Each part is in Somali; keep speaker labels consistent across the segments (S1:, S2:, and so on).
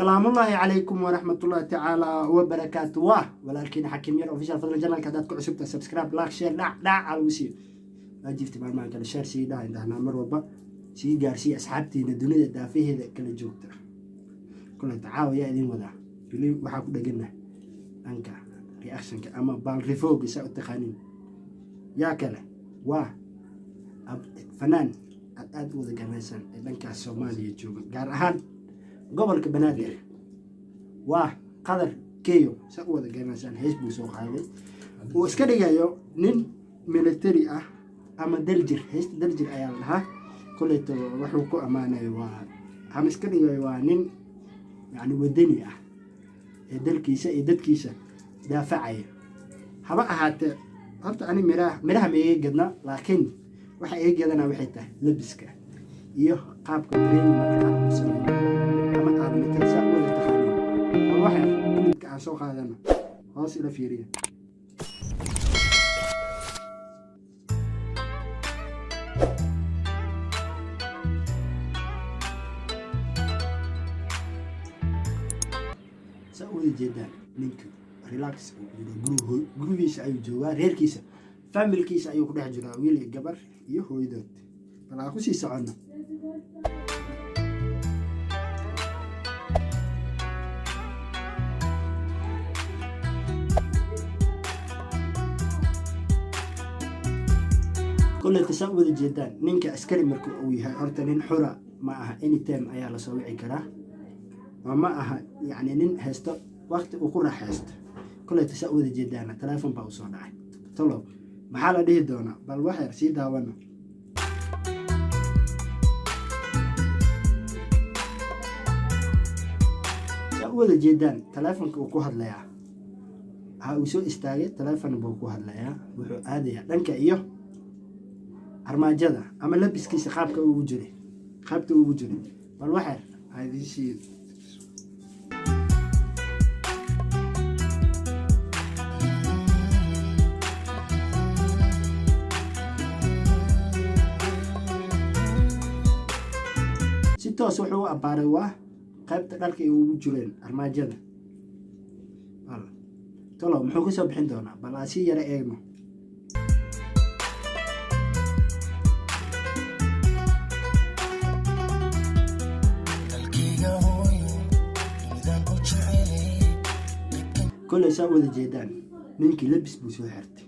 S1: Salaamullaahi calaykum waraxmatullaahi tacaala wabarakaatu. Waa walaalkiina Xakiim Yar Official. Fadlan, channelka haddaad ku cusubta, subscribe, like, share, dhac dhac aa lagu siiyo. Waa jirta maalmahan kale, share sii dhaha indhahnaa, mar walba sii gaarsiiya asxaabtiina dunida daafaheeda kala joogta. Kuleta caawa yaa idin wadaa? Weli waxaa ku dhegana dhanka reactionka ama baalrifooga, saa u taqaanin. Yaa kale? Waa fanaan aad aada u wada garanaysaan ee dhankaas Soomaaliya jooga, gaar ahaan gobolka Banaadir, waa Qadar Keyo. Saa u wada garanaysaan, hees buu soo qaaday uu iska dhigayo nin military ah ama daljir. Heesta Daljir ayaa la dhahaa. Koleyto wuxuu ku ammaanayo waa ama iska dhigayo waa nin yani wadani ah ee dalkiisa iyo dadkiisa daafacaya. Haba ahaatee, horta ani miraha miraha ma iga gadna, laakiin waxa iga gadanaa waxay tahay labiska iyo qaabka training marka qaar uu sameeyo ama aalamitada, saa u wada taqaaniin. Bal waxa clipka aan soo qaadano hoos ila fiiriya. Saa u wada jeedaan, ninka relax uu jiro, gurigiisa ayuu joogaa, reerkiisa, familkiisa ayuu ku dhex jiraa, wiil iyo gabar iyo hooyadood. Bal aan kusii soconno. Kolleyta saa u wada jeedaan, ninka askari marka uu yahay, horta nin xura ma aha. Anytime ayaa lasoo wici karaa oo ma aha yacni nin haysto waqti uu ku raaxaysto. Kolleyta saa u wada jeedaana, teleefon baa usoo dhacay. Tolow maxaa la dhihi doonaa? Bal wax yar sii daawano. Saa u wada jeedaan, teleefonka uu ku hadlayaa. Waxa uu soo istaagay, teleefon buu ku hadlayaa. Wuxuu aadayaa dhanka iyo armaajada ama labiskiisa qaabka ugu jiray, qaybta ugu jiray. Bal waxyar ha idiin sii. Si toos wuxuu u abbaaray waa qaybta dharka ay ugu jireen armaajada. Bal tolow muxuu ka soo bixin doonaa? Bal aan si yara eegno.
S2: Dalkayga hooyo, dunidaan u jecelay.
S1: Kolley saa wada jeedaan, ninkii labis buu soo xirtay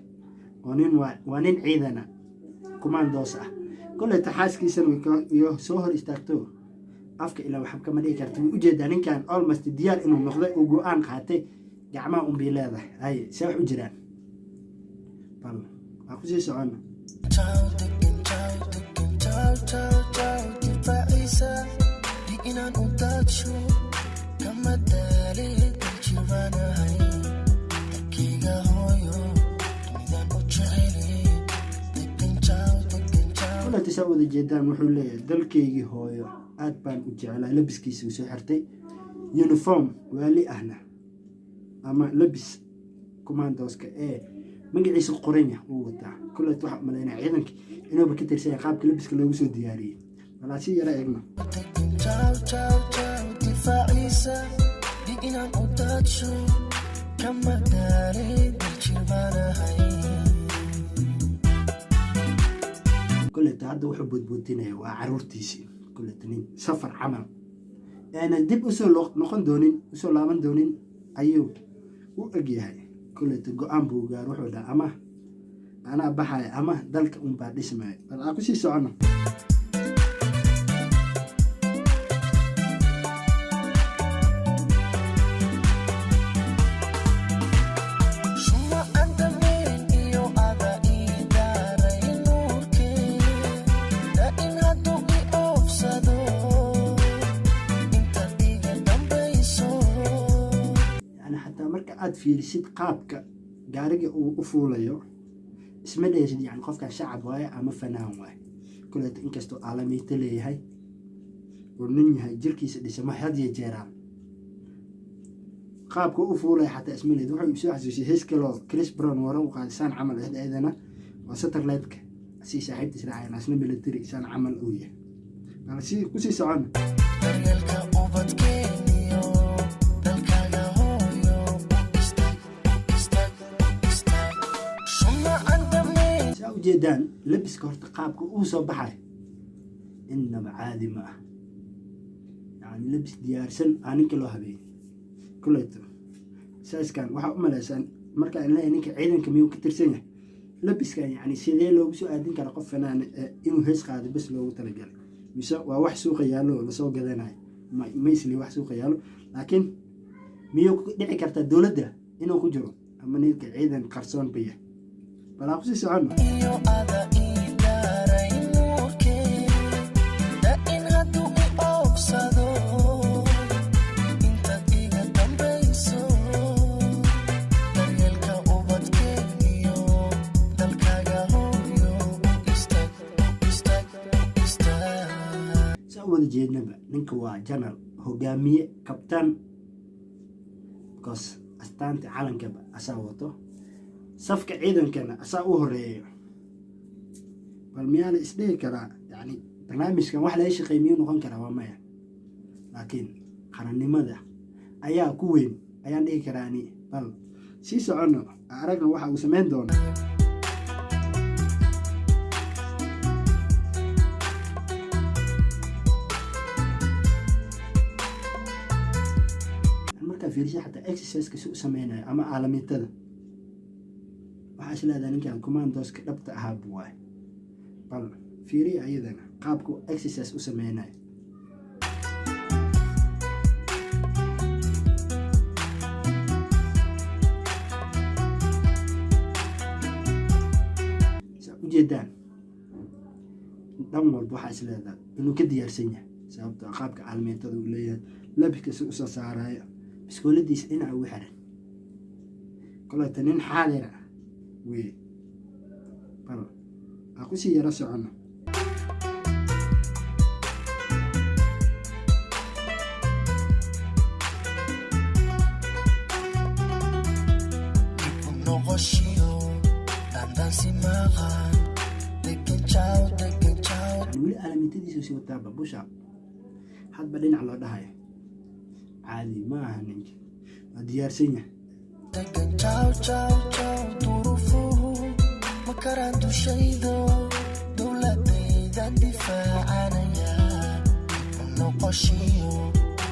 S1: oo nin waa nin ciidana kumaandoos ah. Kolley taxaaskiisana way iyo soo hor istaagto, afka ilaa waxba kama dhigi karta. Way ujeedaa ninkan almost diyaar inuu noqday, uu go-aan qaatay. Gacmaha unbay leedahay. Haye, see wax u jiraan? Bal waa kusii socona.
S2: Ciao, degan, ciao, degan, ciao, ciao, ciao. Difaaciisa dhig inaan u daadsho kama daalin, daljirbaanahay. Dalkayga hooyo, dunidaan u jecelay. Degan, ciao, degan, ciao.
S1: Kolleyta saa wada jeedaan, wuxuu leeyahay dalkaygii hooyo aad baan u jeclaa. Labiskiisa uu soo xirtay, uniform waali ahna ama labis commandoska ee magaciisa qoranya uu wataa. Kolleyta waxaa umaleynaya ciidanka inuuba ka tirsan yahay qaabka labiska loogu soo diyaariyey. Balaa si yara eegno.
S2: Degan, ciao, ciao, ciao. Difaaciisa dhig inaan u daadsho kama daalin, daljirbaanahay.
S1: Kolleyta hadda wuxuu boodboodinaya waa caruurtiisii. Kolleyta nin safar camal eena dib usoo noqon doonin, usoo laaban doonin ayuu u egyahay. Kolleyta go-aan buu gaar, wuxuu dhaha ama anaa baxaya ama dalka unbaa dhismaya. Bal aan kusii socono.
S2: Shuma aan damayn iyo ada ii daaray nuurkee, daa'im hadduu i oofsado intaad iga dambayso.
S1: Yani xataa marka aada fiirisid qaabka gaariga uu u fuulayo, isma dhehaysid yani qofkan shacab waaye ama fanaan waaye. Kolleyta inkastoo aalamiito leeyahay oo nin yahay, jirkiisa dhisamo had iyo jeeraa, qaabka u fuulaya xataa isma leed. Wuxuu soo xasuusiyay hees kaloo Chris Brown hore u qaaday, saan camal ahayd ayadana, waa satellite-ka si saaxiibtiis raacayaan, asna military saan camal uu yahay. Bal si kusii socona.
S2: Daryeelka ubadkeeniyo.
S1: Saa ujeedaan, labiska horta qaabka uu soo baxay innaba caadi ma ah. Yani labis diyaarsan aa ninka loo habeeyey. Kuleyto saaskan waxaa u malaysaan markaan leeyahay ninka ciidanka miyuu ka tirsan yahay? Labiskan yani sidee loogu soo aadin kara qof fanaan inuu hees qaado bes loogu talagalay, mise waa wax suuqa yaallo oo lasoo gadanayo? Ma isli wax suuqa yaallo, laakiin miyuu ku dhici kartaa dowladda inuu ku jiro ama ninka ciidan qarsoon ba yahay? Bal aan kusii soconno.
S2: Iyo ada ii daaray nuurkee, daa'in hadduu i oofsado, intaad iga dambayso, daryeelka ubadkeeniyo dalkaaga hooyo u istaag, u istaag, u istaag.
S1: Saa u wada jeednaba, ninka waa general, hogaamiye, kabtan, because astaanta calankaba asaa wato, safka ciidankana asaa u horeeyo. Bal miyaa la isdhihi karaa yani barnaamijkan wax laga shaqeey miyuu noqon karaa? Waa maya, laakiin qarannimada ayaa ku weyn ayaan dhihi karaani. Bal sii soconno, aragna waxa uu samayn doono. Markaa fiirisha xataa exerciseka si u sameynayo ama aalamiitada, waxaa is leedahay ninkan commandoska dhabta ahaa buu waay. Bal fiiriya ayadana qaabku exercise u sameynayo. Saa ujeedaan, dhan walba waxaa is leedahay inuu ka diyaarsan yahay, sababto ah qaabka caalamiintada uu leeyahay, labiska si usoo saarayo, biskooladiisa dhinaca ugu xiran, koleyta nin xaadira wey. Bal aan kusii yaro soconno.
S2: Dib u noqoshiyo dandansi maqan, degan jaw, degan jaw.
S1: Yani weli aalamiintadiisa sii wataaba, busha hadba dhinac loo dhahayo. Caadi ma aha, ninka waa diyaarsan yahay.
S2: Degan jaw, jaw, jaw, duruufuhu ma karaan dushaydo, dowladaydan difaacanaya. Dib u noqoshiyo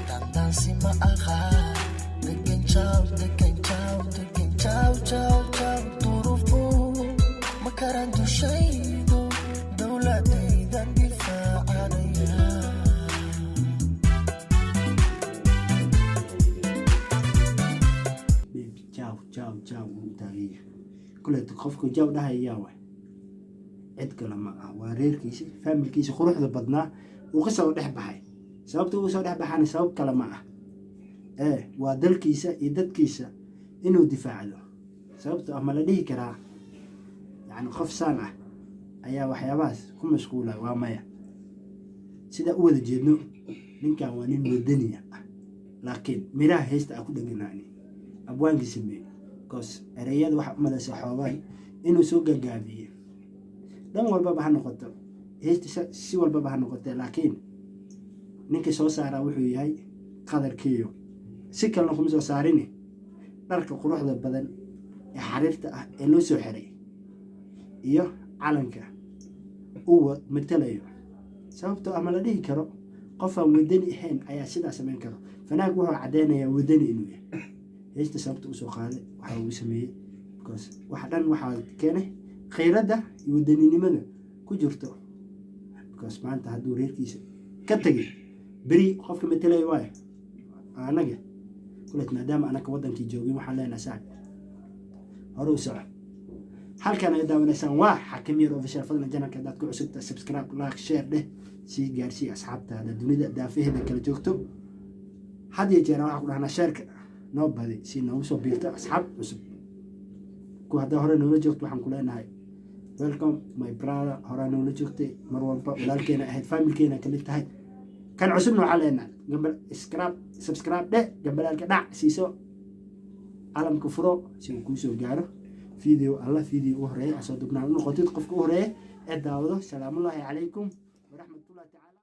S2: dandansi ma aqaan, degan jaw, degan jaw, degan jaw, jaw, jaw, duruufuhu ma karaan dushaydo, dowladaydan difaacanaya.
S1: Baby, jaw, jaw, jaw uu taagan yahay. Kuleeto qofku jaw dhahaya yaa waay? Cid kale ma ah, waa reerkiisi, faamilkiisi quruxda badnaa uu kasoo dhex baxay. Sababta uu soo dhex baxaana sabab kale ma ah ee waa dalkiisa iyo dadkiisa inuu difaacdo. Sababto ah ma la dhihi karaa yacni qof saan ah ayaa waxyaabahaas ku mashquula? Waa maya. Sidaa u wada jeedno, ninkan waa nin wadaniya ah, laakiin miraha heesta a ku dheganaani abwaankii sameeyey, because ereyada waxa u malaysa xoogaan inuu soo gagaabiyey. Dhan walbaba ha noqoto heesta, si walbaba ha noqotee, laakiin ninka soo saaraa wuxuu yahay qadarkiiyo si kalena kuma soo saarini. Dharka quruxda badan ee xariirta ah ee loo soo xiray iyo calanka uu matalayo. Sababtoo ah ma la dhihi karo qofaan wadani ahayn ayaa sidaa samayn karo? Fanaanku wuxuu caddeynayaa wadani inuu yahay. Heesta sababta usoo qaaday waxa uu sameeyey, because waxa dhan waxaa keenay khayradda iyo wadaninimada ku jirto, because maanta hadduu reerkiisa ka tegay, beri qofka matalaya waayo anaga kuleet. Maadaama anaka wadankii joogin, waxaan leenahay saaxib, hore u soco. Halkan ay daawanaysaan waa Xakim Yar Official. Fadlan channelka haddaad ku cusubta, subscribe, like, share dheh, sii gaarsii asxaabtaada dunida daafaheeda kala joogto. Had iyo jeer waxaa ku dhahnaa shareka noo badi si noogu soo biirto asxaab cusub. Ku haddaa hore noola joogto, waxaan ku leenahay welcome, my brother. Horaa noola joogtay, mar walba walaalkeena ahayd, familkeena kamid tahay. Kan cusubna waxaa leenahay gambal subscribe dheh, gambalaalka dhac siiso, calamka furo si uu kuu soo gaaro video alla video u horeeya asoo dubnaan u noqotid qofka u horeeya ee daawado. Salaamullaahi calaykum waraxmatullahi tacaala.